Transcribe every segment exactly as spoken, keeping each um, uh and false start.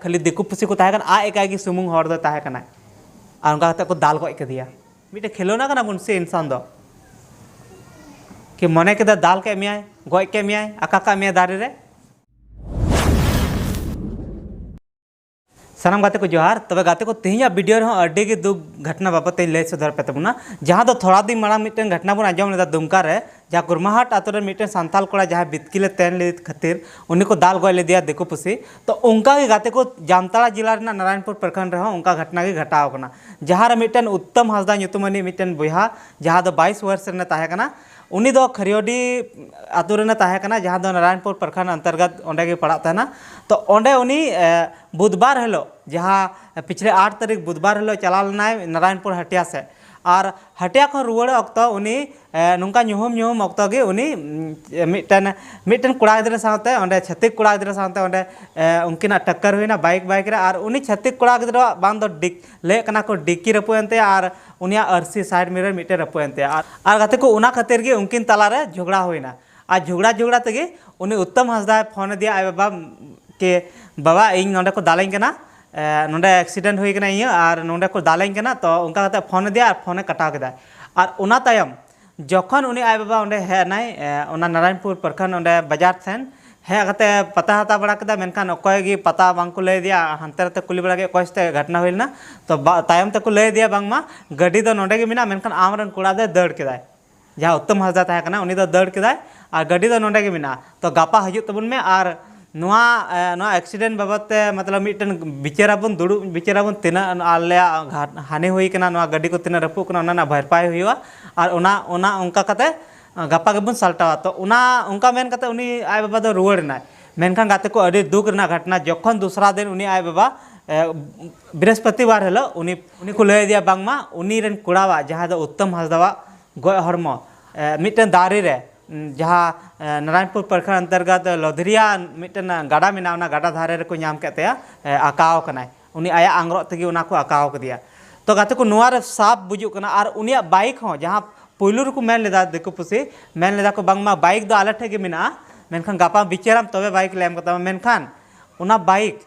ᱠᱷᱟᱹᱞᱤ ᱫᱤᱠᱩ ᱯᱩᱥᱤ ᱠᱚ ᱛᱟᱦᱮᱸ ᱠᱟᱱᱟ, ᱟᱡ ᱮᱠᱟᱭ ᱜᱮ ᱥᱩᱢᱩᱝ ᱦᱚᱲ ᱫᱚ ᱛᱟᱦᱮᱸ ᱠᱟᱱᱟᱭ᱾ ᱟᱨ ᱚᱱᱠᱟ ᱠᱟᱛᱮ ᱠᱚ ᱫᱟᱞ ᱜᱚᱡ ᱠᱮᱫᱮᱭᱟ᱾ ᱢᱤᱫᱴᱮᱱ ᱠᱷᱮᱞᱳᱱᱟ ᱠᱟᱱᱟ ᱵᱚᱱ ᱥᱮ ᱤᱱᱥᱟᱱ ᱫᱚ, ᱠᱤ ᱢᱚᱱᱮ ᱠᱮᱫᱟ ᱫᱟᱞ ᱠᱮᱫ ᱢᱮᱭᱟᱭ, ᱜᱚᱡ ᱠᱮᱫ ᱢᱮᱭᱟᱭ, ᱟᱠᱟ ᱠᱟᱜ ᱢᱮᱭᱟᱭ ᱫᱟᱨᱮ ᱨᱮ᱾ ᱥᱟᱱᱟᱢ ᱜᱟᱛᱮ ᱠᱚ ᱡᱚᱦᱟᱨ᱾ ᱛᱚᱵᱮ ᱜᱟᱛᱮ ᱠᱚ, ᱛᱮᱦᱮᱧᱟᱜ ᱵᱷᱤᱰᱤᱭᱳ ᱨᱮᱦᱚᱸ ᱟᱹᱰᱤ ᱜᱮ ᱫᱩᱠ ᱜᱷᱚᱴᱱᱟ ᱵᱟᱵᱚᱫ ᱛᱮᱧ ᱞᱟᱹᱭ ᱥᱚᱫᱚᱨ ᱯᱮ ᱛᱟᱵᱚᱱᱟ, ᱡᱟᱦᱟᱸ ᱫᱚ ᱛᱷᱚᱲᱟ ᱫᱤᱱ ᱢᱟᱲᱟᱝ ᱢᱤᱫᱴᱮᱱ ᱜᱷᱚᱴᱱᱟ ᱵᱚᱱ ᱟᱸᱡᱚᱢ ᱞᱮᱫᱟ ᱫᱩᱢᱠᱟ ᱨᱮ, ᱡᱟᱦᱟᱸ ᱠᱩᱨᱢᱟᱦᱟᱴ ᱟᱛᱳ ᱨᱮ ᱢᱤᱫᱴᱮᱱ ᱥᱟᱱᱛᱟᱞ ᱠᱚᱲᱟ ᱡᱟᱦᱟᱸᱭ ᱵᱤᱛᱠᱤᱞ ᱮ ᱛᱮᱱ ᱞᱮᱫ ᱠᱷᱟᱹᱛᱤᱨ ᱩᱱᱤ ᱠᱚ ᱫᱟᱞ ᱜᱚᱡ ᱞᱮᱫᱮᱭᱟ ᱫᱤᱠᱩ ᱯᱩᱥᱤ᱾ ᱛᱚ ᱚᱱᱠᱟ ᱜᱮ ᱜᱟᱛᱮ ᱠᱚ, ᱡᱟᱢᱛᱟᱲᱟ ᱡᱮᱞᱟ ᱨᱮᱱᱟᱜ ᱱᱟᱨᱟᱭᱚᱱᱯᱩᱨ ᱯᱨᱚᱠᱷᱚᱸᱰ ᱨᱮᱦᱚᱸ ᱚᱱᱠᱟ ᱜᱷᱚᱴᱱᱟ ᱜᱮ ᱜᱷᱚᱴᱟᱣ ᱠᱟᱱᱟ, ᱡᱟᱦᱟᱸ ᱨᱮ ᱢᱤᱫᱴᱮᱱ ᱩᱛᱛᱚᱢ ᱦᱟᱸᱥᱫᱟ ᱧᱩᱛᱩᱢᱟᱱᱤᱡ ᱢᱤᱫᱴᱮᱱ ᱵᱚᱭᱦᱟ, ᱡᱟᱦᱟᱸ ᱫᱚ ᱵᱟᱭᱤᱥ ᱵᱚᱭᱮᱥ ᱨᱮᱱᱮ ᱛᱟᱦᱮᱸ ᱠᱟᱱᱟ, ᱩᱱᱤ ᱫᱚ ᱠᱷᱟᱹᱨᱤᱭᱚᱰᱤ ᱟᱛᱳ ᱨᱮᱱᱮ ᱛᱟᱦᱮᱸ ᱠᱟᱱᱟ, ᱡᱟᱦᱟᱸ ᱫᱚ ᱱᱟᱨᱟᱭᱚᱱᱯᱩᱨ ᱯᱨᱚᱠᱷᱚᱸᱰ ᱚᱱᱛᱚᱨᱜᱚᱛ ᱚᱸᱰᱮ ᱜᱮ ᱯᱟᱲᱟᱜ ᱛᱟᱦᱮᱱᱟ᱾ ᱛᱚ ᱚᱸᱰᱮ ᱩᱱᱤ, ᱮ, ᱵᱩᱫᱷᱵᱟᱨ ᱦᱤᱞᱳᱜ, ᱡᱟᱦᱟᱸ ᱯᱤᱪᱷᱞᱮ ᱟᱴ ᱛᱟᱹᱨᱤᱠᱷ ᱵᱩᱫᱷᱵᱟᱨ ᱦᱤᱞᱳᱜ ᱪᱟᱞᱟᱣ ᱞᱮᱱᱟᱭ ᱱᱟᱨᱟᱭᱚᱱᱯᱩᱨ ᱦᱟᱹᱴᱤᱭᱟ ᱥᱮᱫ᱾ ᱟᱨ ᱦᱟᱹᱴᱤᱭᱟ ᱠᱷᱚᱱ ᱨᱩᱣᱟᱹᱲ ᱚᱠᱛᱚ ᱩᱱᱤ, ᱮ, ᱱᱚᱝᱠᱟ ᱧᱩᱦᱩᱢ ᱧᱩᱦᱩᱢ ᱚᱠᱛᱚ ᱜᱮ ᱩᱱᱤ, ᱩᱢ, ᱢᱤᱫᱴᱮᱱ, ᱢᱤᱫᱴᱮᱱ ᱠᱚᱲᱟ ᱜᱤᱫᱽᱨᱟᱹ ᱥᱟᱶᱛᱮ, ᱚᱸᱰᱮ ᱪᱷᱟᱹᱛᱤᱠ ᱠᱚᱲᱟ ᱜᱤᱫᱽᱨᱟᱹ ᱥᱟᱶᱛᱮ ᱚᱸᱰᱮ, ᱮ, ᱩᱱᱠᱤᱱᱟᱜ ᱴᱟᱠᱠᱟᱨ ᱦᱩᱭᱱᱟ ᱵᱟᱭᱤᱠ ᱵᱟᱭᱤᱠ ᱨᱮ᱾ ᱟᱨ ᱩᱱᱤ ᱪᱷᱟᱹᱛᱤᱠ ᱠᱚᱲᱟ ᱜᱤᱫᱽᱨᱟᱹᱣᱟᱜ ᱵᱟᱝ ᱫᱚ ᱰᱤᱠ ᱞᱟᱹᱭᱮᱫ ᱠᱟᱱᱟ ᱠᱚ ᱰᱤᱠᱤ ᱨᱟᱹᱯᱩᱫ ᱮᱱ ᱛᱟᱭᱟ ᱟᱨ ᱩᱱᱤᱭᱟᱜ ᱟᱹᱨᱥᱤ ᱥᱟᱭᱤᱰ ᱢᱤᱨᱚᱨ ᱢᱤᱫᱴᱮᱱ ᱨᱟᱹᱯᱩᱫ ᱮᱱ ᱛᱟᱭᱟ᱾ ᱟᱨ, ᱟᱨ ᱜᱟᱛᱮ ᱠᱚ, ᱚᱱᱟ ᱠᱷᱟᱹᱛᱤᱨ ᱜᱮ ᱩᱱᱠᱤᱱ ᱛᱟᱞᱟᱨᱮ ᱡᱷᱚᱜᱽᱲᱟ ᱦᱩᱭᱱᱟ᱾ ᱟᱨ ᱡᱷᱚᱜᱽᱲᱟ ᱡᱷᱚᱜᱽᱲᱟ ᱛᱮᱜᱮ ᱩᱱᱤ ᱩᱛᱛᱚᱢ ᱦᱟᱸᱥᱫᱟᱭ ᱯᱷᱳᱱ ᱟᱫᱮᱭᱟ ᱟᱡ ᱵᱟᱵᱟ ᱠᱮ, "ᱵᱟᱵᱟ, ᱤᱧ ᱱᱚᱸᱰᱮ ᱠᱚ ᱫᱟᱞᱟᱹᱧ ᱠᱟᱱᱟ, ᱮ, ᱱᱚᱸᱰᱮ ᱮᱠᱥᱤᱰᱮᱱᱴ ᱦᱩᱭ ᱠᱟᱱᱟ ᱤᱧᱟᱹᱜ, ᱟᱨ ᱱᱚᱸᱰᱮ ᱠᱚ ᱫᱟᱞᱟᱹᱧ ᱠᱟᱱᱟ᱾" ᱛᱚ ᱚᱱᱠᱟ ᱠᱟᱛᱮ ᱯᱷᱳᱱ ᱟᱫᱮᱭᱟ ᱟᱨ ᱯᱷᱳᱱᱮ ᱠᱟᱴᱟᱣ ᱠᱮᱫᱟ᱾ ᱟᱨ ᱚᱱᱟ ᱛᱟᱭᱚᱢ ᱡᱚᱠᱷᱚᱱ ᱩᱱᱤ ᱟᱡ ᱵᱟᱵᱟ ᱚᱸᱰᱮ ᱦᱮᱡ ᱮᱱᱟᱭ, ᱮ, ᱚᱱᱟ ᱱᱟᱨᱟᱭᱚᱱᱯᱩᱨ ᱯᱨᱚᱠᱷᱚᱸᱰ ᱚᱸᱰᱮ ᱵᱟᱡᱟᱨ ᱴᱷᱮᱱ ᱦᱮᱡ ᱠᱟᱛᱮ ᱯᱟᱛᱟ ᱦᱟᱛᱟᱣ ᱵᱟᱲᱟ ᱠᱮᱫᱟ, ᱢᱮᱱᱠᱷᱟᱱ ᱚᱠᱚᱭ ᱜᱮ ᱯᱟᱛᱟ ᱵᱟᱝ ᱠᱚ ᱞᱟᱹᱭ ᱟᱫᱮᱭᱟ᱾ ᱦᱟᱱᱛᱮ ᱱᱟᱛᱮ ᱠᱩᱞᱤ ᱵᱟᱲᱟ ᱠᱮᱫ ᱚᱠᱚᱭ ᱥᱟᱛᱮ ᱜᱷᱚᱴᱱᱟ ᱦᱩᱭ ᱞᱮᱱᱟ᱾ ᱛᱚ ᱵᱟ-, ᱛᱟᱭᱚᱢ ᱛᱮᱠᱚ ᱞᱟᱹᱭ ᱟᱫᱮᱭᱟ ᱵᱟᱝᱢᱟ ᱜᱟᱹᱰᱤ ᱫᱚ ᱱᱚᱸᱰᱮ ᱜᱮ ᱢᱮᱱᱟᱜᱼᱟ, ᱢᱮᱱᱠᱷᱟᱱ ᱟᱢ ᱨᱮᱱ ᱠᱚᱲᱟ ᱫᱚᱭ ᱫᱟᱹᱲ ᱠᱮᱫᱟᱭ᱾ ᱡᱟᱦᱟᱸ ᱩᱛᱛᱚᱢ ᱦᱟᱸᱥᱫᱟ ᱛᱟᱦᱮᱸ ᱠᱟᱱᱟ, ᱩᱱᱤ ᱫᱚ ᱫᱟᱹᱲ ᱠᱮᱫᱟᱭ ᱟᱨ ᱜᱟᱹᱰᱤ ᱫᱚ ᱱᱚᱸᱰᱮ ᱜᱮ ᱢᱮᱱᱟᱜᱼᱟ᱾ ᱛᱚ ᱜᱟᱯᱟ ᱦᱤᱡᱩᱜ ᱛᱟᱵᱚᱱ ᱢᱮ ᱟᱨ ᱱᱚᱣᱟ, ᱮ, ᱱᱚᱣᱟ ᱮᱠᱥᱤᱰᱮᱱᱴ ᱵᱟᱵᱚᱫ ᱛᱮ, ᱢᱚᱛᱞᱚᱵ, ᱢᱤᱫᱴᱮᱱ ᱵᱤᱪᱟᱹᱨᱟᱵᱚᱱ, ᱫᱩᱲᱩᱵ ᱵᱤᱪᱟᱹᱨᱟᱵᱚᱱ, ᱛᱤᱱᱟᱹᱜ ᱟᱞᱮᱭᱟᱜ ᱜᱷᱟᱴ-, ᱦᱟᱹᱱᱤ ᱦᱩᱭ ᱠᱟᱱᱟ, ᱱᱚᱣᱟ ᱜᱟᱹᱰᱤ ᱠᱚ ᱛᱤᱱᱟᱹᱜ ᱨᱟᱹᱯᱩᱫ ᱠᱟᱱᱟ, ᱚᱱᱟ ᱨᱮᱱᱟᱜ ᱵᱷᱟᱨᱯᱟᱭ ᱦᱩᱭᱩᱜᱼᱟ᱾ ᱟᱨ ᱚᱱᱟ, ᱚᱱᱟ ᱚᱱᱠᱟ ᱠᱟᱛᱮ, ᱮ, ᱜᱟᱯᱟ ᱜᱮᱵᱚᱱ ᱥᱟᱞᱴᱟᱣᱟ᱾ ᱛᱚ ᱚᱱᱟ ᱚᱱᱠᱟ ᱢᱮᱱ ᱠᱟᱛᱮ ᱩᱱᱤ ᱟᱡ ᱵᱟᱵᱟ ᱫᱚ ᱨᱩᱣᱟᱹᱲ ᱮᱱᱟᱭ᱾ ᱢᱮᱱᱠᱷᱟᱱ ᱜᱟᱛᱮ ᱠᱚ, ᱟᱹᱰᱤ ᱫᱩᱠ ᱨᱮᱱᱟᱜ ᱜᱷᱚᱴᱱᱟ, ᱡᱚᱠᱷᱚᱱ ᱫᱚᱥᱨᱟ ᱫᱤᱱ ᱩᱱᱤ ᱟᱡ ᱵᱟᱵᱟ, ᱮ, ᱵᱨᱤᱦᱚᱥᱯᱚᱛᱤᱵᱟᱨ ᱦᱤᱞᱳᱜ ᱩᱱᱤ, ᱩᱱᱤ ᱠᱚ ᱞᱟᱹᱭ ᱟᱫᱮᱭᱟ ᱵᱟᱝᱢᱟ ᱩᱱᱤ ᱨᱮᱱ ᱠᱚᱲᱟᱣᱟᱜ, ᱡᱟᱦᱟᱸ ᱫᱚ ᱩᱛᱛᱚᱢ ᱦᱟᱸᱥᱫᱟᱣᱟᱜ ᱜᱚᱡ ᱦᱚᱲᱢᱚ, ᱮ, ᱢᱤᱫᱴᱮᱱ ᱫᱟᱨᱮ ᱨᱮ, ᱩᱢ, ᱡᱟᱦᱟᱸ, ᱮ, ᱱᱟᱨᱟᱭᱚᱱᱯᱩᱨ ᱯᱨᱚᱠᱷᱚᱸᱰ ᱚᱱᱛᱚᱨᱜᱚᱛ ᱞᱚᱫᱷᱨᱤᱭᱟ ᱢᱤᱫᱴᱮᱱ ᱜᱟᱰᱟ ᱢᱮᱱᱟᱜᱼᱟ, ᱚᱱᱟ ᱜᱟᱰᱟ ᱫᱷᱟᱨᱮ ᱨᱮᱠᱚ ᱧᱟᱢ ᱠᱮᱫ ᱛᱟᱭᱟ, ᱮ, ᱟᱠᱟᱣ ᱠᱟᱱᱟᱭ᱾ ᱩᱱᱤ ᱟᱭᱟᱜ ᱟᱝᱨᱚᱜ ᱛᱮᱜᱮ ᱚᱱᱟ ᱠᱚ ᱟᱠᱟᱣ ᱠᱮᱫᱮᱭᱟ᱾ ᱛᱚ ᱜᱟᱛᱮ ᱠᱚ, ᱱᱚᱣᱟ ᱨᱮ ᱥᱟᱯ ᱵᱩᱡᱩᱜ ᱠᱟᱱᱟ᱾ ᱟᱨ ᱩᱱᱤᱭᱟᱜ ᱵᱟᱭᱤᱠ ᱦᱚᱸ, ᱡᱟᱦᱟᱸ ᱯᱩᱭᱞᱩ ᱨᱮᱠᱚ ᱢᱮᱱ ᱞᱮᱫᱟ ᱫᱤᱠᱩ ᱯᱩᱥᱤ, ᱢᱮᱱ ᱞᱮᱫᱟ ᱠᱚ ᱵᱟᱝᱢᱟ ᱵᱟᱭᱤᱠ ᱫᱚ ᱟᱞᱮ ᱴᱷᱮᱱ ᱜᱮ ᱢᱮᱱᱟᱜᱼᱟ, ᱢᱮᱱᱠᱷᱟᱱ ᱜᱟᱯᱟ ᱵᱤᱪᱟᱹᱨᱟᱢ ᱛᱚᱵᱮ ᱵᱟᱭᱤᱠ ᱞᱮ ᱮᱢ ᱠᱟᱛᱟᱢᱟ᱾ ᱢᱮᱱᱠᱷᱟᱱ ᱚᱱᱟ ᱵᱟᱭᱤᱠ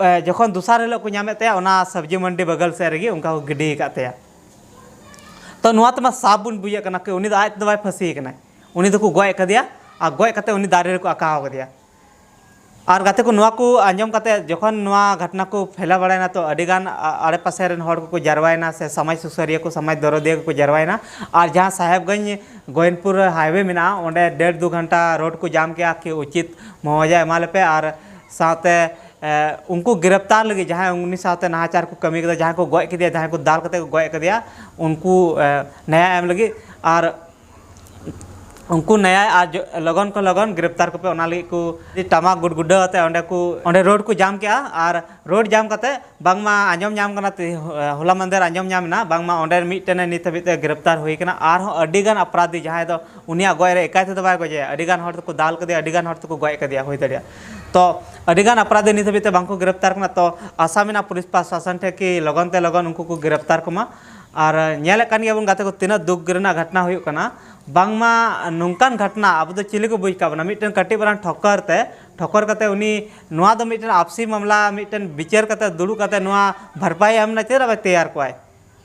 ᱮ, ᱡᱚᱠᱷᱚᱱ ᱫᱚᱥᱟᱨ ᱦᱤᱞᱳᱜ ᱠᱚ ᱧᱟᱢᱮᱫ ᱛᱟᱭᱟ, ᱚᱱᱟ ᱥᱚᱵᱽᱡᱤ ᱢᱟᱱᱰᱤ ᱵᱟᱜᱟᱞ ᱥᱮᱫ ᱨᱮᱜᱮ ᱚᱱᱠᱟ ᱠᱚ ᱜᱤᱰᱤ ᱟᱠᱟᱫ ᱛᱟᱭᱟ᱾ ᱛᱚ ᱱᱚᱣᱟ ᱛᱮᱢᱟ ᱥᱟᱯ ᱵᱚᱱ ᱵᱩᱡᱮᱫ ᱠᱟᱱᱟ ᱠᱤ ᱩᱱᱤ ᱫᱚ ᱟᱡ ᱛᱮᱫᱚ ᱵᱟᱭ ᱯᱷᱟᱹᱥᱤ ᱠᱟᱱᱟᱭ, ᱩᱱᱤ ᱫᱚᱠᱚ ᱜᱚᱡ ᱟᱠᱟᱫᱮᱭᱟ᱾ ᱟᱨ ᱜᱚᱡ ᱠᱟᱛᱮ ᱩᱱᱤ ᱫᱟᱨᱮ ᱨᱮᱠᱚ ᱟᱠᱟᱣ ᱟᱠᱟᱫᱮᱭᱟ᱾ ᱟᱨ ᱜᱟᱛᱮ ᱠᱚ, ᱱᱚᱣᱟ ᱠᱚ ᱟᱸᱡᱚᱢ ᱠᱟᱛᱮ ᱡᱚᱠᱷᱚᱱ ᱱᱚᱣᱟ ᱜᱷᱚᱴᱚᱱᱟ ᱠᱚ ᱯᱷᱮᱞᱟᱣ ᱵᱟᱲᱟᱭᱮᱱᱟ, ᱛᱚ ᱟᱹᱰᱤ ᱜᱟᱱ ᱟ-, ᱟᱲᱮ ᱯᱟᱥᱮ ᱨᱮᱱ ᱦᱚᱲ ᱠᱚᱠᱚ ᱡᱟᱨᱣᱟᱭᱮᱱᱟ, ᱥᱮ ᱥᱚᱢᱟᱡᱽ ᱥᱩᱥᱟᱹᱨᱤᱭᱟᱹ ᱠᱚ, ᱥᱚᱢᱟᱡᱽ ᱫᱚᱨᱚᱫᱤᱭᱟᱹ ᱠᱚᱠᱚ ᱡᱟᱨᱣᱟᱭᱮᱱᱟ᱾ ᱟᱨ ᱡᱟᱦᱟᱸ ᱥᱟᱦᱮᱵᱽᱜᱚᱸᱡᱽ ᱜᱳᱭᱤᱱᱫᱯᱩᱨ ᱦᱟᱭᱣᱮ ᱢᱮᱱᱟᱜᱼᱟ, ᱚᱸᱰᱮ ᱰᱮᱲ ᱫᱩ ᱜᱷᱚᱱᱴᱟ ᱨᱳᱰ ᱠᱚ ᱡᱟᱢ ᱠᱮᱜᱼᱟ ᱠᱤ ᱩᱪᱤᱛ ᱢᱩᱣᱟᱣᱡᱟ ᱮᱢᱟ ᱞᱮᱯᱮ, ᱟᱨ ᱥᱟᱶᱛᱮ, ᱮ, ᱩᱱᱠᱩ ᱜᱨᱮᱯᱛᱟᱨ ᱞᱟᱹᱜᱤᱫ, ᱡᱟᱦᱟᱸᱭ ᱩᱱᱤ ᱥᱟᱶᱛᱮ ᱱᱟᱦᱟᱪᱟᱨ ᱠᱚ ᱠᱟᱹᱢᱤ ᱠᱮᱫᱟ, ᱡᱟᱦᱟᱸᱭ ᱠᱚ ᱜᱚᱡ ᱠᱮᱫᱮᱭᱟ, ᱡᱟᱦᱟᱸᱭ ᱠᱚ ᱫᱟᱞ ᱠᱟᱛᱮ ᱠᱚ ᱜᱚᱡ ᱠᱮᱫᱮᱭᱟ, ᱩᱱᱠᱩ, ᱮ, ᱱᱮᱭᱟ ᱮᱢ ᱞᱟᱹᱜᱤᱫ᱾ ᱟᱨ ᱩᱱᱠᱩ ᱱᱮᱭᱟ ᱟᱨ ᱡᱚ-, ᱞᱚᱜᱚᱱ ᱠᱷᱚᱱ ᱞᱚᱜᱚᱱ ᱜᱨᱮᱯᱛᱟᱨ ᱠᱚᱯᱮ, ᱚᱱᱟ ᱞᱟᱹᱜᱤᱫ ᱠᱚ ᱴᱟᱢᱟᱠ ᱜᱩᱰᱜᱩᱰᱟᱹᱣ ᱟᱛᱮ ᱚᱸᱰᱮ ᱠᱚ, ᱚᱸᱰᱮ ᱨᱳᱰ ᱠᱚ ᱡᱟᱢ ᱠᱮᱜᱼᱟ᱾ ᱟᱨ ᱨᱳᱰ ᱡᱟᱢ ᱠᱟᱛᱮ ᱵᱟᱝᱢᱟ ᱟᱸᱡᱚᱢ ᱧᱟᱢ ᱠᱟᱱᱟ, ᱛᱮ-, ᱦᱚᱞᱟ ᱢᱟᱦᱫᱮᱨ ᱟᱸᱡᱚᱢ ᱧᱟᱢ ᱮᱱᱟ, ᱵᱟᱝᱢᱟ ᱚᱸᱰᱮ ᱢᱤᱫᱴᱮᱱᱮ ᱱᱤᱛ ᱦᱟᱹᱵᱤᱡ ᱛᱮ ᱜᱨᱮᱯᱛᱟᱨ ᱦᱩᱭ ᱠᱟᱱᱟ᱾ ᱟᱨᱦᱚᱸ ᱟᱹᱰᱤ ᱜᱟᱱ ᱟᱯᱨᱟᱫᱷᱤ, ᱡᱟᱦᱟᱸᱭ ᱫᱚ ᱩᱱᱤᱭᱟᱜ ᱜᱚᱡ ᱨᱮ ᱮᱠᱟᱭ ᱛᱮᱫᱚ ᱵᱟᱭ ᱜᱚᱡᱮᱭᱟ, ᱟᱹᱰᱤ ᱜᱟᱱ ᱦᱚᱲ ᱛᱮᱠᱚ ᱫᱟᱞ ᱠᱮᱫᱮᱭᱟ, ᱟᱹᱰᱤ ᱜᱟᱱ ᱦᱚᱲ ᱛᱮᱠᱚ ᱜᱚᱡ ᱠᱮᱫᱮᱭᱟ, ᱦᱩᱭ ᱫᱟᱲᱮᱭᱟᱜᱼᱟ᱾ ᱛᱚ ᱟᱹᱰᱤ ᱜᱟᱱ ᱟᱯᱨᱟᱫᱷᱤ ᱱᱤᱛ ᱦᱟᱹᱵᱤᱡ ᱛᱮ ᱵᱟᱝ ᱠᱚ ᱜᱨᱮᱯᱛᱟᱨ ᱠᱟᱱᱟ᱾ ᱛᱚ ᱟᱥᱟ ᱢᱮᱱᱟᱜᱼᱟ ᱯᱩᱞᱤᱥ ᱯᱨᱚᱥᱟᱥᱚᱱ ᱴᱷᱮᱱ ᱠᱤ ᱞᱚᱜᱚᱱ ᱛᱮ ᱞᱚᱜᱚᱱ ᱩᱱᱠᱩ ᱠᱚ ᱜᱨᱮᱯᱛᱟᱨ ᱠᱚᱢᱟ᱾ ᱟᱨ ᱧᱮᱞᱮᱫ ᱠᱟᱱ ᱜᱮᱭᱟ ᱵᱚᱱ ᱜᱟᱛᱮ ᱠᱚ, ᱛᱤᱱᱟᱹᱜ ᱫᱩᱠ ᱨᱮᱱᱟᱜ ᱜᱷᱚᱴᱚᱱᱟ ᱦᱩᱭᱩᱜ ᱠᱟᱱᱟ᱾ ᱵᱟᱝᱢᱟ ᱱᱚᱝᱠᱟᱱ ᱜᱷᱚᱴᱚᱱᱟ ᱟᱵᱚ ᱫᱚ ᱪᱤᱞᱤ ᱠᱚ ᱵᱩᱡᱽ ᱠᱟᱜ ᱵᱚᱱᱟ? ᱢᱤᱫᱴᱮᱱ ᱠᱟᱹᱴᱤᱡ ᱢᱟᱨᱟᱝ ᱴᱷᱚᱠᱠᱚᱨ ᱛᱮ, ᱴᱷᱚᱠᱠᱚᱨ ᱠᱟᱛᱮ ᱩᱱᱤ, ᱱᱚᱣᱟ ᱫᱚ ᱢᱤᱫᱴᱮᱱ ᱟᱯᱥᱤ ᱢᱟᱢᱞᱟ, ᱢᱤᱫᱴᱮᱱ ᱵᱤᱪᱟᱹᱨ ᱠᱟᱛᱮ ᱫᱩᱲᱩᱵ ᱠᱟᱛᱮ ᱱᱚᱣᱟ ᱵᱷᱟᱨᱯᱟᱭ ᱮᱢ ᱨᱮᱱᱟᱜ ᱪᱮᱫᱟᱜ ᱵᱟᱭ ᱛᱮᱭᱟᱨ ᱠᱚᱣᱟᱭ?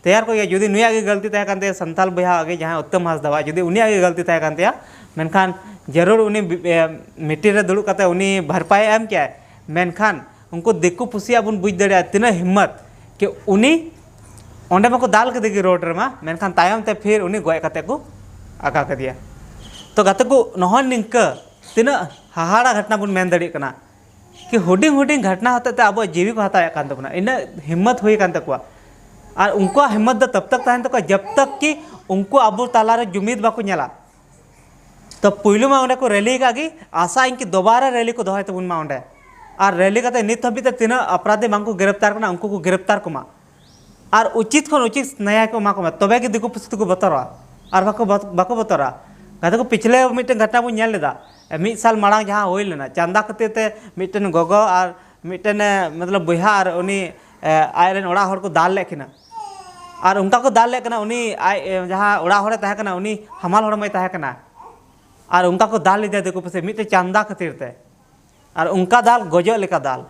ᱛᱮᱭᱟᱨ ᱠᱚᱜ ᱜᱮᱭᱟ᱾ ᱡᱩᱫᱤ ᱱᱩᱭᱟᱜ ᱜᱮ ᱜᱟᱹᱞᱛᱤ ᱛᱟᱦᱮᱸ ᱠᱟᱱ ᱛᱟᱭᱟ, ᱥᱟᱱᱛᱟᱞ ᱵᱚᱭᱦᱟ ᱜᱮ ᱡᱟᱦᱟᱸᱭ ᱩᱛᱛᱚᱢ ᱦᱟᱸᱥᱫᱟᱣᱟᱜ, ᱡᱩᱫᱤ ᱩᱱᱤᱭᱟᱜ ᱜᱮ ᱜᱟᱹᱞᱛᱤ ᱛᱟᱦᱮᱸ ᱠᱟᱱ ᱛᱟᱭᱟ, ᱢᱮᱱᱠᱷᱟᱱ ᱡᱟᱹᱨᱩᱲ ᱩᱱᱤ ᱵᱤ-, ᱮ, ᱢᱤᱴᱤᱝ ᱨᱮ ᱫᱩᱲᱩᱵ ᱠᱟᱛᱮ ᱩᱱᱤ ᱵᱷᱟᱨᱯᱟᱭ ᱮ ᱮᱢ ᱠᱮᱭᱟᱭ᱾ ᱢᱮᱱᱠᱷᱟᱱ ᱩᱱᱠᱩ ᱫᱤᱠᱩ ᱯᱩᱥᱤᱭᱟᱜ ᱵᱚᱱ ᱵᱩᱡᱽ ᱫᱟᱲᱮᱭᱟᱜᱼᱟ ᱛᱤᱱᱟᱹᱜ ᱦᱤᱢᱢᱚᱛ ᱠᱤ ᱩᱱᱤ ᱚᱸᱰᱮ ᱢᱟᱠᱚ ᱫᱟᱞ ᱠᱮᱫᱮ ᱜᱮ ᱨᱳᱰ ᱨᱮᱢᱟ, ᱢᱮᱱᱠᱷᱟᱱ ᱛᱟᱭᱚᱢ ᱛᱮ ᱯᱷᱤᱨ ᱩᱱᱤ ᱜᱚᱡ ᱠᱟᱛᱮ ᱠᱚ ᱟᱠᱟ ᱠᱮᱫᱮᱭᱟ᱾ ᱛᱚ ᱜᱟᱛᱮ ᱠᱚ, ᱱᱚᱜᱼᱚᱭ ᱱᱤᱝᱠᱟᱹ ᱛᱤᱱᱟᱹᱜ ᱦᱟᱦᱟᱲᱟ ᱜᱷᱚᱴᱚᱱᱟ ᱵᱚᱱ ᱢᱮᱱ ᱫᱟᱲᱮᱭᱟᱜ ᱠᱟᱱᱟ ᱠᱤ ᱦᱩᱰᱤᱧ ᱦᱩᱰᱤᱧ ᱜᱷᱚᱴᱚᱱᱟ ᱦᱚᱛᱮᱡ ᱛᱮ ᱟᱵᱚᱣᱟᱜ ᱡᱤᱣᱤ ᱠᱚ ᱦᱟᱛᱟᱣᱮᱫ ᱠᱟᱱ ᱛᱟᱵᱚᱱᱟ, ᱤᱱᱟᱹᱜ ᱦᱤᱢᱢᱚᱛ ᱦᱩᱭ ᱟᱠᱟᱱ ᱛᱟᱠᱚᱣᱟ᱾ ᱟᱨ ᱩᱱᱠᱩᱣᱟᱜ ᱦᱤᱢᱢᱚᱛ ᱫᱚ ᱛᱟᱵ ᱛᱟᱠ ᱛᱟᱦᱮᱱ ᱛᱟᱠᱚᱣᱟ ᱡᱟᱵ ᱛᱟᱠ ᱠᱤ ᱩᱱᱠᱩ ᱟᱵᱚ ᱛᱟᱞᱟᱨᱮ ᱡᱩᱢᱤᱫ ᱵᱟᱠᱚ ᱧᱮᱞᱟ᱾ ᱛᱚ ᱯᱩᱭᱞᱩ ᱢᱟ ᱚᱸᱰᱮ ᱠᱚ ᱨᱮᱞᱤ ᱠᱟᱜ ᱜᱮ, ᱟᱥᱟ ᱤᱧ ᱠᱤ ᱫᱚᱵᱟᱨᱟ ᱨᱮᱞᱤ ᱠᱚ ᱫᱚᱦᱚᱭ ᱛᱟᱵᱚᱱ ᱢᱟ ᱚᱸᱰᱮ᱾ ᱟᱨ ᱨᱮᱞᱤ ᱠᱟᱛᱮ ᱱᱤᱛ ᱦᱟᱹᱵᱤᱡ ᱛᱮ ᱛᱤᱱᱟᱹᱜ ᱟᱯᱨᱟᱫᱷᱤ ᱵᱟᱝ ᱠᱚ ᱜᱨᱮᱯᱛᱟᱨ ᱠᱟᱱᱟ, ᱩᱱᱠᱩ ᱠᱚ ᱜᱨᱮᱯᱛᱟᱨ ᱠᱚᱢᱟ᱾ ᱟᱨ ᱩᱪᱤᱛ ᱠᱷᱚᱱ ᱩᱪᱤᱛ ᱱᱮᱭᱟᱭ ᱠᱚ ᱮᱢᱟ ᱠᱚᱢᱟ, ᱛᱚᱵᱮ ᱜᱮ ᱫᱤᱠᱩ ᱯᱩᱥᱤ ᱫᱚᱠᱚ ᱵᱚᱛᱚᱨᱚᱜᱼᱟ᱾ ᱟᱨ ᱵᱟᱠᱚ ᱵᱚᱛ-, ᱵᱟᱠᱚ ᱵᱚᱛᱚᱨᱟ᱾ ᱜᱟᱛᱮ ᱠᱚ, ᱯᱤᱪᱷᱞᱮ ᱢᱤᱫᱴᱮᱱ ᱜᱷᱚᱴᱚᱱᱟ ᱵᱚᱱ ᱧᱮᱞ ᱞᱮᱫᱟ, ᱢᱤᱫ ᱥᱟᱞ ᱢᱟᱲᱟᱝ ᱡᱟᱦᱟᱸ ᱦᱩᱭ ᱞᱮᱱᱟ, ᱪᱟᱸᱫᱟ ᱠᱷᱟᱹᱛᱤᱨ ᱛᱮ ᱢᱤᱫᱴᱮᱱ ᱜᱚᱜᱚ ᱟᱨ ᱢᱤᱫᱴᱮᱱ, ᱮ, ᱢᱚᱛᱞᱚᱵ ᱵᱚᱭᱦᱟ ᱟᱨ ᱩᱱᱤ, ᱮ, ᱟᱡ ᱨᱮᱱ ᱚᱲᱟᱜ ᱦᱚᱲ ᱠᱚ ᱫᱟᱞ ᱞᱮᱫ ᱠᱤᱱᱟ᱾ ᱟᱨ ᱚᱱᱠᱟ ᱠᱚ ᱫᱟᱞ ᱞᱮᱫ ᱠᱟᱱᱟ, ᱩᱱᱤ ᱟᱡ, ᱮ, ᱡᱟᱦᱟᱸ ᱚᱲᱟᱜ ᱦᱚᱲᱮ ᱛᱟᱦᱮᱸ ᱠᱟᱱᱟ, ᱩᱱᱤ ᱦᱟᱢᱟᱞ ᱦᱚᱲᱢᱚᱭ ᱛᱟᱦᱮᱸ ᱠᱟᱱᱟ᱾ ᱟᱨ ᱚᱱᱠᱟ ᱠᱚ ᱫᱟᱞ ᱞᱮᱫᱮᱭᱟ ᱫᱤᱠᱩ ᱯᱩᱥᱤ ᱢᱤᱫᱴᱮᱱ ᱪᱟᱸᱫᱟ ᱠᱷᱟᱹᱛᱤᱨ ᱛᱮ᱾ ᱟᱨ ᱚᱱᱠᱟ ᱫᱟᱞ, ᱜᱚᱡᱚᱜ ᱞᱮᱠᱟ ᱫᱟᱞ᱾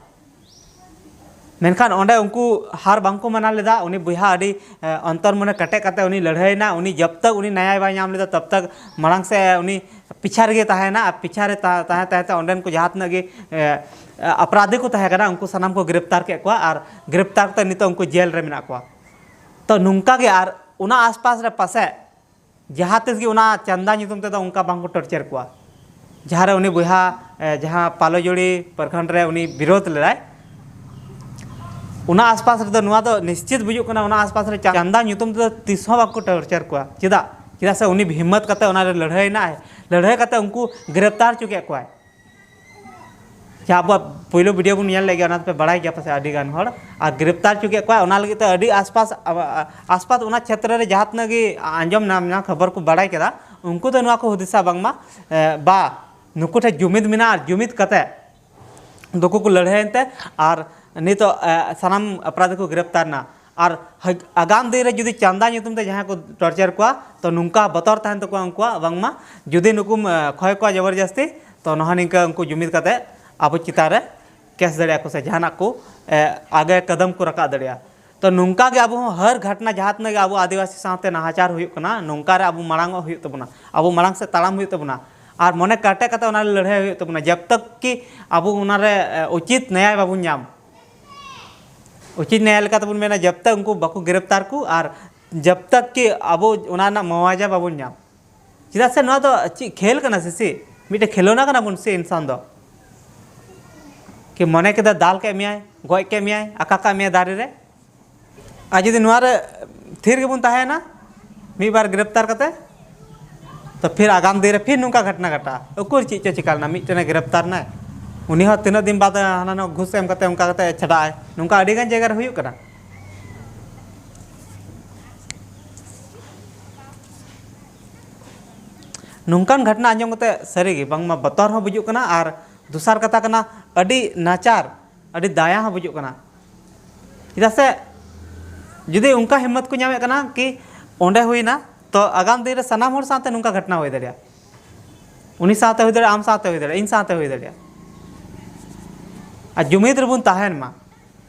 ᱢᱮᱱᱠᱷᱟᱱ ᱚᱸᱰᱮ ᱩᱱᱠᱩ ᱦᱟᱨ ᱵᱟᱝᱠᱚ ᱢᱟᱱᱟᱣ ᱞᱮᱫᱟ᱾ ᱩᱱᱤ ᱵᱚᱭᱦᱟ ᱟᱹᱰᱤ ᱚᱱᱛᱚᱨ ᱢᱚᱱᱮ ᱠᱮᱴᱮᱡ ᱠᱟᱛᱮ ᱩᱱᱤ ᱞᱟᱹᱲᱦᱟᱹᱭᱮᱱᱟ᱾ ᱩᱱᱤ ᱡᱟᱵ ᱛᱟᱠ ᱩᱱᱤ ᱱᱟᱭᱟᱭ ᱵᱟᱭ ᱧᱟᱢ ᱞᱮᱫᱟ, ᱛᱟᱵ ᱛᱟᱠ ᱢᱟᱲᱟᱝ ᱥᱮᱫ ᱩᱱᱤ ᱯᱤᱪᱷᱟ ᱨᱮᱜᱮ ᱛᱟᱦᱮᱸᱭᱮᱱᱟ᱾ ᱟᱨ ᱯᱤᱪᱷᱟ ᱨᱮ ᱛᱟᱦᱮᱸ ᱛᱟᱦᱮᱸ ᱛᱮ ᱚᱸᱰᱮᱱ ᱠᱚ ᱡᱟᱦᱟᱸ ᱛᱤᱱᱟᱹᱜ ᱜᱮ ᱟᱯᱨᱟᱫᱷᱤ ᱠᱚ ᱛᱟᱦᱮᱸ ᱠᱟᱱᱟ, ᱩᱱᱠᱩ ᱥᱟᱱᱟᱢ ᱠᱚ ᱜᱨᱮᱯᱛᱟᱨ ᱠᱮᱫ ᱠᱚᱣᱟ ᱟᱨ ᱜᱨᱮᱯᱛᱟᱨ ᱠᱟᱛᱮ ᱱᱤᱛᱚᱜ ᱩᱱᱠᱩ ᱡᱮᱞ ᱨᱮ ᱢᱮᱱᱟᱜ ᱠᱚᱣᱟ᱾ ᱛᱚ ᱱᱚᱝᱠᱟ ᱜᱮ ᱟᱨ ᱚᱱᱟ ᱟᱥᱯᱟᱥ ᱨᱮ ᱯᱟᱥᱮᱡ ᱡᱟᱦᱟᱸ ᱛᱤᱥ ᱜᱮ ᱚᱱᱟ ᱪᱟᱸᱫᱟ ᱧᱩᱛᱩᱢ ᱛᱮᱫᱚ ᱚᱱᱠᱟ ᱵᱟᱝ ᱠᱚ ᱴᱚᱨᱪᱟᱨ ᱠᱚᱣᱟ᱾ ᱡᱟᱦᱟᱸ ᱨᱮ ᱩᱱᱤ ᱵᱚᱭᱦᱟ ᱡᱟᱦᱟᱸ ᱯᱟᱞᱚᱡᱚᱲᱤ ᱯᱨᱚᱠᱷᱚᱸᱰ ᱨᱮ ᱩᱱᱤ ᱵᱤᱨᱳᱫᱷ ᱞᱮᱫᱟᱭ, ᱚᱱᱟ ᱟᱥᱯᱟᱥ ᱨᱮᱫᱚ ᱱᱚᱣᱟ ᱫᱚ ᱱᱤᱥᱪᱤᱛ ᱵᱩᱡᱩᱜ ᱠᱟᱱᱟ, ᱚᱱᱟ ᱟᱥᱯᱟᱥ ᱨᱮ ᱪᱟᱸᱫᱟ ᱧᱩᱛᱩᱢ ᱛᱮᱫᱚ ᱛᱤᱥ ᱦᱚᱸ ᱵᱟᱠᱚ ᱴᱚᱨᱪᱟᱨ ᱠᱚᱣᱟ᱾ ᱪᱮᱫᱟᱜ? ᱪᱮᱫᱟᱜ ᱥᱮ ᱩᱱᱤ ᱦᱤᱢᱢᱚᱛ ᱠᱟᱛᱮ ᱚᱱᱟ ᱨᱮ ᱞᱟᱹᱲᱦᱟᱹᱭ ᱮᱱᱟᱭ, ᱞᱟᱹᱲᱦᱟᱹᱭ ᱠᱟᱛᱮ ᱩᱱᱠᱩ ᱜᱨᱮᱯᱛᱟᱨ ᱦᱚᱪᱚ ᱠᱮᱫ ᱠᱚᱣᱟᱭ᱾ ᱡᱟᱦᱟᱸ ᱟᱵᱚᱣᱟᱜ ᱯᱳᱭᱞᱳ ᱵᱷᱤᱰᱤᱭᱳ ᱵᱚᱱ ᱧᱮᱞ ᱞᱮᱫ ᱜᱮᱭᱟ, ᱚᱱᱟ ᱫᱚᱯᱮ ᱵᱟᱲᱟᱭ ᱜᱮᱭᱟ ᱯᱟᱥᱮᱡ ᱟᱹᱰᱤ ᱜᱟᱱ ᱦᱚᱲ᱾ ᱟᱨ ᱜᱨᱮᱯᱛᱟᱨ ᱦᱚᱪᱚ ᱠᱮᱫ ᱠᱚᱣᱟ, ᱚᱱᱟ ᱞᱟᱹᱜᱤᱫ ᱛᱮ ᱟᱹᱰᱤ ᱟᱥᱯᱟᱥ ᱟᱥᱯᱟᱥ ᱚᱱᱟ ᱪᱷᱮᱛᱨᱚ ᱨᱮ ᱡᱟᱦᱟᱸ ᱛᱤᱱᱟᱹᱜ ᱜᱮ ᱟᱸᱡᱚᱢ ᱧᱟᱢ ᱮᱱᱟ, ᱠᱷᱚᱵᱚᱨ ᱠᱚ ᱵᱟᱲᱟᱭ ᱠᱮᱫᱟ, ᱩᱱᱠᱩ ᱫᱚ ᱱᱚᱣᱟ ᱠᱚ ᱦᱩᱫᱤᱥᱟ ᱵᱟᱝᱢᱟ ᱵᱟ, ᱱᱩᱠᱩ ᱴᱷᱮᱱ ᱡᱩᱢᱤᱫ ᱢᱮᱱᱟᱜᱼᱟ ᱟᱨ ᱡᱩᱢᱤᱫ ᱠᱟᱛᱮ ᱱᱩᱠᱩ ᱠᱚ ᱞᱟᱹᱲᱦᱟᱹᱭᱮᱱ ᱛᱮ ᱟᱨ ᱱᱤᱛᱚᱜ ᱥᱟᱱᱟᱢ ᱟᱯᱨᱟᱫᱷᱤ ᱠᱚ ᱜᱨᱮᱯᱛᱟᱨ ᱮᱱᱟ᱾ ᱟᱨ ᱟᱜᱟᱢ ᱫᱤᱱ ᱨᱮ ᱡᱩᱫᱤ ᱪᱟᱸᱫᱟ ᱧᱩᱛᱩᱢ ᱛᱮ ᱡᱟᱦᱟᱸᱭ ᱠᱚ ᱴᱚᱨᱪᱟᱨ ᱠᱚᱣᱟ, ᱛᱚ ᱱᱚᱝᱠᱟ ᱵᱚᱛᱚᱨ ᱛᱟᱦᱮᱱ ᱛᱟᱠᱚᱣᱟ ᱩᱱᱠᱩᱣᱟᱜ, ᱵᱟᱝᱢᱟ ᱡᱩᱫᱤ ᱱᱩᱠᱩᱢ ᱠᱷᱚᱭ ᱠᱚᱣᱟ ᱡᱚᱵᱚᱨᱡᱟᱥᱛᱤ, ᱛᱚ ᱱᱚᱣᱟ ᱱᱤᱝᱠᱟ ᱩᱱᱠᱩ ᱡᱩᱢᱤᱫ ᱠᱟᱛᱮ ᱟᱵᱚ ᱪᱮᱛᱟᱱ ᱨᱮ ᱠᱮᱥ ᱫᱟᱲᱮᱭᱟᱜᱼᱟ ᱠᱚ ᱥᱮ ᱡᱟᱦᱟᱱᱟᱜ ᱠᱚ ᱟᱜᱮ ᱠᱟᱫᱟᱢ ᱠᱚ ᱨᱟᱠᱟᱵ ᱫᱟᱲᱮᱭᱟᱜᱼᱟ᱾ ᱛᱚ ᱱᱚᱝᱠᱟ ᱜᱮ ᱟᱵᱚ ᱦᱚᱸ ᱦᱟᱨ ᱜᱷᱚᱴᱱᱟ ᱡᱟᱦᱟᱸ ᱛᱤᱱᱟᱹᱜ ᱜᱮ ᱟᱵᱚ ᱟᱹᱫᱤᱵᱟᱹᱥᱤ ᱥᱟᱶᱛᱮ ᱱᱟᱦᱟᱪᱟᱨ ᱦᱩᱭᱩᱜ ᱠᱟᱱᱟ, ᱱᱚᱝᱠᱟ ᱨᱮ ᱟᱵᱚ ᱢᱟᱲᱟᱝᱚᱜ ᱦᱩᱭᱩᱜ ᱛᱟᱵᱚᱱᱟ, ᱟᱵᱚ ᱢᱟᱲᱟᱝ ᱥᱮᱫ ᱛᱟᱲᱟᱢ ᱦᱩᱭᱩᱜ ᱛᱟᱵᱚᱱᱟ᱾ ᱟᱨ ᱢᱚᱱᱮ ᱠᱮᱴᱮᱡ ᱠᱟᱛᱮ ᱚᱱᱟ ᱨᱮ ᱞᱟᱹᱲᱦᱟᱹᱭ ᱦᱩᱭᱩᱜ ᱛᱟᱵᱚᱱᱟ, ᱡᱟᱵ ᱛᱟᱠ ᱠᱤ ᱟᱵᱚ ᱚᱱᱟ ᱨᱮ ᱩᱪᱤᱛ ᱱᱮᱭᱟᱭ ᱵᱟᱵᱚᱱ ᱧᱟᱢ᱾ ᱩᱪᱤᱛ ᱱᱮᱭᱟᱭ ᱞᱮᱠᱟ ᱛᱮᱵᱚᱱ ᱢᱮᱱᱟ, ᱡᱟᱵ ᱛᱟᱠ ᱩᱱᱠᱩ ᱵᱟᱠᱚ ᱜᱨᱮᱯᱛᱟᱨ ᱠᱚ ᱟᱨ ᱡᱟᱵ ᱛᱟᱠ ᱠᱤ ᱟᱵᱚ ᱚᱱᱟ ᱨᱮᱱᱟᱜ ᱢᱩᱣᱟᱡᱟ ᱵᱟᱵᱚᱱ ᱧᱟᱢ᱾ ᱪᱮᱫᱟᱜ ᱥᱮ ᱱᱚᱣᱟ ᱫᱚ ᱪᱮᱫ ᱠᱷᱮᱞ ᱠᱟᱱᱟ ᱥᱮ ᱪᱮᱫ? ᱢᱤᱫᱴᱮᱱ ᱠᱷᱮᱞᱳᱱᱟ ᱠᱟᱱᱟ ᱵᱚᱱ ᱥᱮ ᱤᱱᱥᱟᱱ ᱫᱚ? ᱠᱤ ᱢᱚᱱᱮ ᱠᱮᱫᱟ ᱫᱟᱞ ᱠᱮᱫ ᱢᱮᱭᱟᱭ, ᱜᱚᱡ ᱠᱮᱫ ᱢᱮᱭᱟᱭ, ᱟᱠᱟ ᱠᱟᱜ ᱢᱮᱭᱟᱭ ᱫᱟᱨᱮ ᱨᱮ᱾ ᱟᱨ ᱡᱩᱫᱤ ᱱᱚᱣᱟ ᱨᱮ ᱛᱷᱤᱨ ᱜᱮᱵᱚᱱ ᱛᱟᱦᱮᱸᱭᱮᱱᱟ ᱢᱤᱫ ᱵᱟᱨ ᱜᱨᱮᱯᱛᱟᱨ ᱠᱟᱛᱮ, ᱛᱚ ᱯᱷᱤᱨ ᱟᱜᱟᱢ ᱫᱤᱱ ᱨᱮ ᱯᱷᱤᱨ ᱱᱚᱝᱠᱟ ᱜᱷᱚᱴᱱᱟ ᱜᱷᱟᱴᱟᱜᱼᱟ᱾ ᱩᱠᱩᱨ ᱪᱮᱫ ᱪᱚ ᱪᱤᱠᱟ ᱞᱮᱱᱟ, ᱢᱤᱫᱴᱮᱱᱮ ᱜᱨᱮᱯᱛᱟᱨ ᱮᱱᱟᱭ, ᱩᱱᱤ ᱦᱚᱸ ᱛᱤᱱᱟᱹᱜ ᱫᱤᱱ ᱵᱟᱫ ᱦᱟᱱᱟ ᱱᱚᱣᱟ ᱜᱷᱩᱥ ᱮᱢ ᱠᱟᱛᱮ ᱚᱱᱠᱟ ᱠᱟᱛᱮ ᱪᱷᱟᱰᱟᱜᱼᱟᱭ᱾ ᱱᱚᱝᱠᱟ ᱟᱹᱰᱤ ᱜᱟᱱ ᱡᱟᱭᱜᱟ ᱨᱮ ᱦᱩᱭᱩᱜ ᱠᱟᱱᱟ᱾ ᱱᱚᱝᱠᱟᱱ ᱜᱷᱚᱴᱱᱟ ᱟᱸᱡᱚᱢ ᱠᱟᱛᱮ ᱥᱟᱹᱨᱤᱜᱮ ᱵᱟᱝᱢᱟ ᱵᱚᱛᱚᱨ ᱦᱚᱸ ᱵᱩᱡᱩᱜ ᱠᱟᱱᱟ, ᱟᱨ ᱫᱚᱥᱟᱨ ᱠᱟᱛᱷᱟ ᱠᱟᱱᱟ, ᱟᱹᱰᱤ ᱱᱟᱪᱟᱨ, ᱟᱹᱰᱤ ᱫᱟᱭᱟ ᱦᱚᱸ ᱵᱩᱡᱩᱜ ᱠᱟᱱᱟ᱾ ᱪᱮᱫᱟᱜ ᱥᱮ ᱡᱩᱫᱤ ᱚᱱᱠᱟ ᱦᱤᱢᱢᱚᱛ ᱠᱚ ᱧᱟᱢᱮᱫ ᱠᱟᱱᱟ ᱠᱤ ᱚᱸᱰᱮ ᱦᱩᱭᱱᱟ, ᱛᱚ ᱟᱜᱟᱢ ᱫᱤᱱ ᱨᱮ ᱥᱟᱱᱟᱢ ᱦᱚᱲ ᱥᱟᱶᱛᱮ ᱱᱚᱝᱠᱟ ᱜᱷᱚᱴᱱᱟ ᱦᱩᱭ ᱫᱟᱲᱮᱭᱟᱜᱼᱟ᱾ ᱩᱱᱤ ᱥᱟᱶᱛᱮ ᱦᱩᱭ ᱫᱟᱲᱮᱭᱟᱜᱼᱟ, ᱟᱢ ᱥᱟᱶᱛᱮ ᱦᱩᱭ ᱫᱟᱲᱮᱭᱟᱜᱼᱟ, ᱤᱧ ᱥᱟᱶᱛᱮ ᱦᱩᱭ ᱫᱟᱲᱮᱭᱟᱜᱼᱟ᱾ ᱟᱨ ᱡᱩᱢᱤᱫ ᱨᱮᱵᱚᱱ ᱛᱟᱦᱮᱱ ᱢᱟ᱾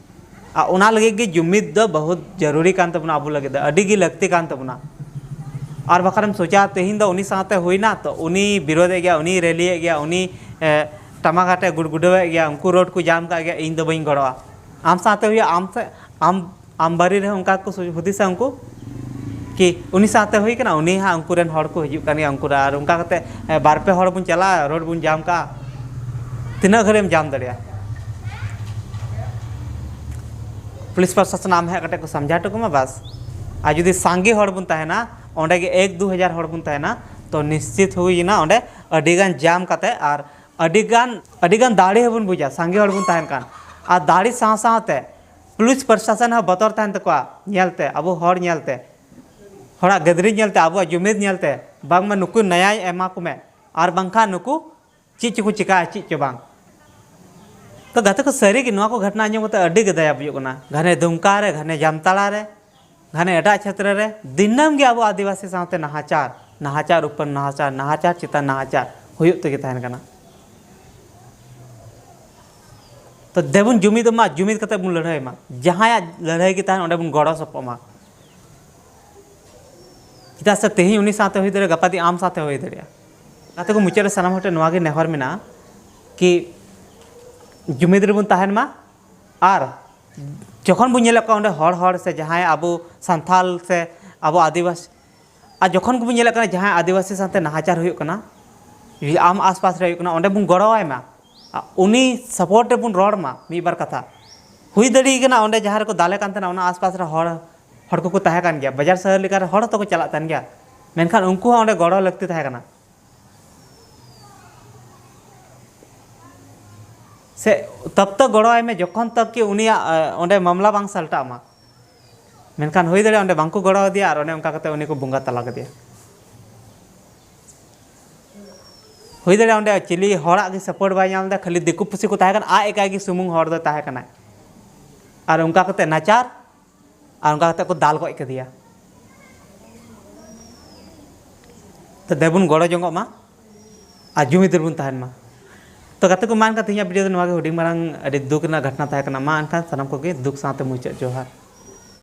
ᱟᱨ ᱚᱱᱟ ᱞᱟᱹᱜᱤᱫ ᱜᱮ ᱡᱩᱢᱤᱫ ᱫᱚ ᱵᱚᱦᱩᱛ ᱡᱟᱹᱨᱩᱨᱤ ᱠᱟᱱ ᱛᱟᱵᱚᱱᱟ, ᱟᱵᱚ ᱞᱟᱹᱜᱤᱫ ᱫᱚ ᱟᱹᱰᱤ ᱜᱮ ᱞᱟᱹᱠᱛᱤ ᱠᱟᱱ ᱛᱟᱵᱚᱱᱟ᱾ ᱟᱨ ᱵᱟᱠᱷᱟᱱ ᱮᱢ ᱥᱚᱪᱟ, ᱛᱮᱦᱮᱧ ᱫᱚ ᱩᱱᱤ ᱥᱟᱶᱛᱮ ᱦᱩᱭᱱᱟ, ᱛᱚ ᱩᱱᱤ ᱵᱤᱨᱳᱫᱮᱫ ᱜᱮᱭᱟ, ᱩᱱᱤ ᱨᱮᱞᱤᱭᱮᱫ ᱜᱮᱭᱟ, ᱩᱱᱤ ᱮ, ᱴᱟᱢᱟᱠ ᱟᱴᱮ ᱜᱩᱰᱜᱩᱰᱟᱹᱣᱮᱫ ᱜᱮᱭᱟ, ᱩᱱᱠᱩ ᱨᱳᱰ ᱠᱚ ᱡᱟᱢ ᱠᱟᱜ ᱜᱮᱭᱟ, ᱤᱧ ᱫᱚ ᱵᱟᱹᱧ ᱜᱚᱲᱚᱜᱼᱟ᱾ ᱟᱢ ᱥᱟᱶᱛᱮ ᱦᱩᱭᱩᱜᱼᱟ, ᱟᱢ ᱥᱮ ᱟᱢ ᱟᱢ ᱵᱟᱹᱨᱤ ᱨᱮᱦᱚᱸ ᱚᱱᱠᱟ ᱠᱚ ᱦᱩᱫᱤᱥᱟ ᱩᱱᱠᱩ, ᱠᱤ ᱩᱱᱤ ᱥᱟᱶᱛᱮ ᱦᱩᱭ ᱠᱟᱱᱟ, ᱩᱱᱤ ᱦᱟᱸᱜ ᱩᱱᱠᱩ ᱨᱮᱱ ᱦᱚᱲ ᱠᱚ ᱦᱤᱡᱩᱜ ᱠᱟᱱ ᱜᱮᱭᱟ, ᱩᱱᱠᱩ ᱨᱮ-, ᱟᱨ ᱚᱱᱠᱟ ᱠᱟᱛᱮ ᱮ, ᱵᱟᱨ ᱯᱮ ᱦᱚᱲ ᱵᱚᱱ ᱪᱟᱞᱟᱜᱼᱟ, ᱨᱳᱰ ᱵᱚᱱ ᱡᱟᱢ ᱠᱟᱜᱼᱟ᱾ ᱛᱤᱱᱟᱹᱜ ᱜᱷᱟᱹᱲᱤᱡ ᱮᱢ ᱡᱟᱢ ᱫᱟᱲᱮᱭᱟᱜᱼᱟ? ᱯᱩᱞᱤᱥ ᱯᱨᱚᱥᱟᱥᱚᱱ ᱟᱢ ᱦᱮᱡ ᱠᱟᱛᱮ ᱠᱚ ᱥᱟᱢᱡᱷᱟᱣ ᱦᱚᱴᱚ ᱠᱟᱢᱟ, ᱵᱟᱥ᱾ ᱟᱨ ᱡᱩᱫᱤ ᱥᱟᱸᱜᱮ ᱦᱚᱲ ᱵᱚᱱ ᱛᱟᱦᱮᱱᱟ, ᱚᱸᱰᱮ ᱜᱮ ᱮᱠ ᱫᱩ ᱦᱟᱡᱟᱨ ᱦᱚᱲ ᱵᱚᱱ ᱛᱟᱦᱮᱱᱟ, ᱛᱚ ᱱᱤᱥᱪᱤᱛ ᱦᱩᱭᱮᱱᱟ, ᱚᱸᱰᱮ ᱟᱹᱰᱤ ᱜᱟᱱ ᱡᱟᱢ ᱠᱟᱛᱮ ᱟᱨ ᱟᱹᱰᱤ ᱜᱟᱱ, ᱟᱹᱰᱤ ᱜᱟᱱ ᱫᱟᱲᱮ ᱦᱚᱸᱵᱚᱱ ᱵᱩᱡᱟ, ᱥᱟᱸᱜᱮ ᱦᱚᱲ ᱵᱚᱱ ᱛᱟᱦᱮᱱ ᱠᱷᱟᱱ᱾ ᱟᱨ ᱫᱟᱲᱮ ᱥᱟᱶ ᱥᱟᱶᱛᱮ ᱯᱩᱞᱤᱥ ᱯᱨᱚᱥᱟᱥᱚᱱ ᱦᱚᱸ ᱵᱚᱛᱚᱨ ᱛᱟᱦᱮᱱ ᱛᱟᱠᱚᱣᱟ, ᱧᱮᱞᱛᱮ, ᱟᱵᱚ ᱦᱚᱲ ᱧᱮᱞᱛᱮ, ᱦᱚᱲᱟᱜ ᱜᱟᱹᱫᱽᱨᱤ ᱧᱮᱞᱛᱮ, ᱟᱵᱚᱣᱟᱜ ᱡᱩᱢᱤᱫ ᱧᱮᱞᱛᱮ, ᱵᱟᱝᱢᱟ ᱱᱩᱠᱩ ᱱᱟᱭᱟᱭ ᱮᱢᱟ ᱠᱚ ᱢᱮ, ᱟᱨ ᱵᱟᱝᱠᱷᱟᱱ ᱱᱩᱠᱩ ᱪᱮᱫ ᱪᱚᱠᱚ ᱪᱤᱠᱟᱹᱭᱟ, ᱪᱮᱫ ᱪᱚ ᱵᱟᱝ᱾ ᱛᱚ ᱜᱟᱛᱮ ᱠᱚ, ᱥᱟᱹᱨᱤ ᱜᱮ ᱱᱚᱣᱟ ᱠᱚ ᱜᱷᱚᱴᱚᱱᱟ ᱟᱸᱡᱚᱢ ᱠᱟᱛᱮ ᱟᱹᱰᱤ ᱜᱮ ᱫᱟᱭᱟ ᱵᱩᱡᱩᱜ ᱠᱟᱱᱟ᱾ ᱜᱷᱟᱱᱮ ᱫᱩᱢᱠᱟ ᱨᱮ, ᱜᱷᱟᱱᱮ ᱡᱟᱢᱛᱟᱲᱟ ᱨᱮ, ᱜᱷᱟᱱᱮ ᱮᱴᱟᱜ ᱪᱷᱮᱛᱨᱚ ᱨᱮ ᱫᱤᱱᱟᱹᱢ ᱜᱮ ᱟᱵᱚ ᱟᱹᱫᱤᱵᱟᱹᱥᱤ ᱥᱟᱶᱛᱮ ᱱᱟᱦᱟᱪᱟᱨ, ᱱᱟᱦᱟᱪᱟᱨ ᱩᱯᱚᱨ ᱱᱟᱦᱟᱪᱟᱨ, ᱱᱟᱦᱟᱪᱟᱨ ᱪᱮᱛᱟᱱ ᱱᱟᱦᱟᱪᱟᱨ ᱦᱩᱭᱩᱜ ᱛᱮᱜᱮ ᱛᱟᱦᱮᱱ ᱠᱟᱱᱟ᱾ ᱛᱚ ᱫᱮᱵᱚᱱ ᱡᱩᱢᱤᱫᱚᱜ ᱢᱟ, ᱡᱩᱢᱤᱫ ᱠᱟᱛᱮ ᱵᱚᱱ ᱞᱟᱹᱲᱦᱟᱹᱭ ᱢᱟ, ᱡᱟᱦᱟᱸᱭᱟᱜ ᱞᱟᱹᱲᱦᱟᱹᱭ ᱜᱮ ᱛᱟᱦᱮᱱ, ᱚᱸᱰᱮ ᱵᱚᱱ ᱜᱚᱲᱚ ᱥᱚᱯᱚᱦᱚᱫ ᱢᱟ᱾ ᱪᱮᱫᱟᱜ ᱥᱮ ᱛᱮᱦᱮᱧ ᱩᱱᱤ ᱥᱟᱶᱛᱮ ᱦᱩᱭ ᱫᱟᱲᱮᱭᱟᱜᱼᱟ, ᱜᱟᱯᱟ ᱫᱤᱱ ᱟᱢ ᱥᱟᱶᱛᱮ ᱦᱩᱭ ᱫᱟᱲᱮᱭᱟᱜᱼᱟ᱾ ᱜᱟᱛᱮ ᱠᱚ, ᱢᱩᱪᱟᱹᱫ ᱨᱮ ᱥᱟᱱᱟᱢ ᱦᱚᱲ ᱴᱷᱮᱱ ᱱᱚᱣᱟ ᱜᱮ ᱱᱮᱦᱚᱨ ᱢᱮᱱᱟᱜᱼᱟ ᱠᱤ ᱡᱩᱢᱤᱫ ᱨᱮᱵᱚᱱ ᱛᱟᱦᱮᱱ ᱢᱟ, ᱟᱨ ᱡᱚᱠᱷᱚᱱ ᱵᱚᱱ ᱧᱮᱞᱮᱫ ᱠᱚᱣᱟ ᱚᱸᱰᱮ ᱦᱚᱲ, ᱦᱚᱲ ᱥᱮ ᱡᱟᱦᱟᱸᱭ ᱟᱵᱚ ᱥᱟᱱᱛᱟᱞ ᱥᱮ ᱟᱵᱚ ᱟᱹᱫᱤᱵᱟᱹᱥᱤ, ᱟᱨ ᱡᱚᱠᱷᱚᱱ ᱜᱮᱵᱚᱱ ᱧᱮᱞᱮᱫ ᱠᱟᱱᱟ ᱡᱟᱦᱟᱸᱭ ᱟᱹᱫᱤᱵᱟᱹᱥᱤ ᱥᱟᱶᱛᱮ ᱱᱟᱦᱟᱪᱟᱨ ᱦᱩᱭᱩᱜ ᱠᱟᱱᱟ, ᱡᱩᱫᱤ ᱟᱢ ᱟᱥᱯᱟᱥ ᱨᱮ ᱦᱩᱭᱩᱜ ᱠᱟᱱᱟ, ᱚᱸᱰᱮ ᱵᱚᱱ ᱜᱚᱲᱚᱣᱟᱭ ᱢᱟ, ᱟᱨ ᱩᱱᱤ ᱥᱟᱯᱳᱨᱴ ᱨᱮᱵᱚᱱ ᱨᱚᱲ ᱢᱟ ᱢᱤᱫ ᱵᱟᱨ ᱠᱟᱛᱷᱟ᱾ ᱦᱩᱭ ᱫᱟᱲᱮᱭᱟᱜ ᱠᱟᱱᱟ ᱚᱸᱰᱮ ᱡᱟᱦᱟᱸ ᱨᱮᱠᱚ ᱫᱟᱞᱮ ᱠᱟᱱ ᱛᱟᱦᱮᱱᱟ, ᱚᱱᱟ ᱟᱥᱯᱟᱥ ᱨᱮ ᱦᱚᱲ, ᱦᱚᱲ ᱠᱚᱠᱚ ᱛᱟᱦᱮᱸ ᱠᱟᱱ ᱜᱮᱭᱟ, ᱵᱟᱡᱟᱨ ᱥᱟᱦᱟᱨ ᱞᱮᱠᱟ ᱨᱮ ᱦᱚᱲ ᱦᱚᱸᱛᱚ ᱠᱚ ᱪᱟᱞᱟᱜ ᱛᱟᱦᱮᱱ ᱜᱮᱭᱟ, ᱢᱮᱱᱠᱷᱟᱱ ᱩᱱᱠᱩ ᱦᱚᱸ ᱚᱸᱰᱮ ᱜᱚᱲᱚ ᱞᱟᱹᱠᱛᱤ ᱛᱟᱦᱮᱸ ᱠᱟᱱᱟ᱾ ᱥᱮ ᱛᱚᱵ ᱛᱚᱠ ᱜᱚᱲᱚᱣᱟᱭ ᱢᱮ ᱡᱚᱠᱷᱚᱱ ᱛᱚᱠ ᱠᱤ ᱩᱱᱤᱭᱟᱜ, ᱮ, ᱚᱸᱰᱮ ᱢᱟᱢᱞᱟ ᱵᱟᱝ ᱥᱟᱞᱴᱟᱜ ᱢᱟ᱾ ᱢᱮᱱᱠᱷᱟᱱ ᱦᱩᱭ ᱫᱟᱲᱮᱭᱟᱜᱼᱟ ᱚᱸᱰᱮ ᱵᱟᱝᱠᱚ ᱜᱚᱲᱚ ᱟᱫᱮᱭᱟ ᱟᱨ ᱚᱱᱮ ᱚᱱᱠᱟ ᱠᱟᱛᱮ ᱩᱱᱤ ᱠᱚ ᱵᱚᱸᱜᱟ ᱛᱟᱞᱟ ᱠᱮᱫᱮᱭᱟ᱾ ᱦᱩᱭ ᱫᱟᱲᱮᱭᱟᱜᱼᱟ ᱚᱸᱰᱮ ᱪᱤᱞᱤ ᱦᱚᱲᱟᱜ ᱜᱮ ᱥᱟᱯᱳᱨᱴ ᱵᱟᱭ ᱧᱟᱢ ᱞᱮᱫᱟ, ᱠᱷᱟᱹᱞᱤ ᱫᱤᱠᱩ ᱯᱩᱥᱤ ᱠᱚ ᱛᱟᱦᱮᱸ ᱠᱟᱱᱟ, ᱟᱡ ᱮᱠᱟᱭ ᱜᱮ ᱥᱩᱢᱩᱝ ᱦᱚᱲ ᱫᱚᱭ ᱛᱟᱦᱮᱸ ᱠᱟᱱᱟᱭ᱾ ᱟᱨ ᱚᱱᱠᱟ ᱠᱟᱛᱮ ᱱᱟᱪᱟᱨ, ᱟᱨ ᱚᱱᱠᱟ ᱠᱟᱛᱮ ᱠᱚ ᱫᱟᱞ ᱜᱚᱡ ᱠᱮᱫᱮᱭᱟ᱾ ᱛᱚ ᱫᱮᱵᱚᱱ ᱜᱚᱲᱚ ᱡᱚᱝᱚᱜ ᱢᱟ ᱟᱨ ᱡᱩᱢᱤᱫ ᱨᱮᱵᱚᱱ ᱛᱟᱦᱮᱱ ᱢᱟ᱾ ᱛᱚ ᱜᱟᱛᱮ ᱠᱚ, ᱢᱟ ᱮᱱᱠᱷᱟᱱ ᱛᱮᱦᱮᱧᱟᱜ video ᱫᱚ ᱱᱚᱣᱟ ᱜᱮ ᱦᱩᱰᱤᱧ ᱢᱟᱨᱟᱝ ᱟᱹᱰᱤ ᱫᱩᱠ ᱨᱮᱱᱟᱜ ᱜᱷᱚᱴᱚᱱᱟ ᱛᱟᱦᱮᱸ ᱠᱟᱱᱟ᱾ ᱢᱟ ᱮᱱᱠᱷᱟᱱ ᱥᱟᱱᱟᱢ ᱠᱚᱜᱮ ᱫᱩᱠ ᱥᱟᱶᱛᱮ ᱢᱩᱪᱟᱹᱫ ᱡᱚᱦᱟᱨ᱾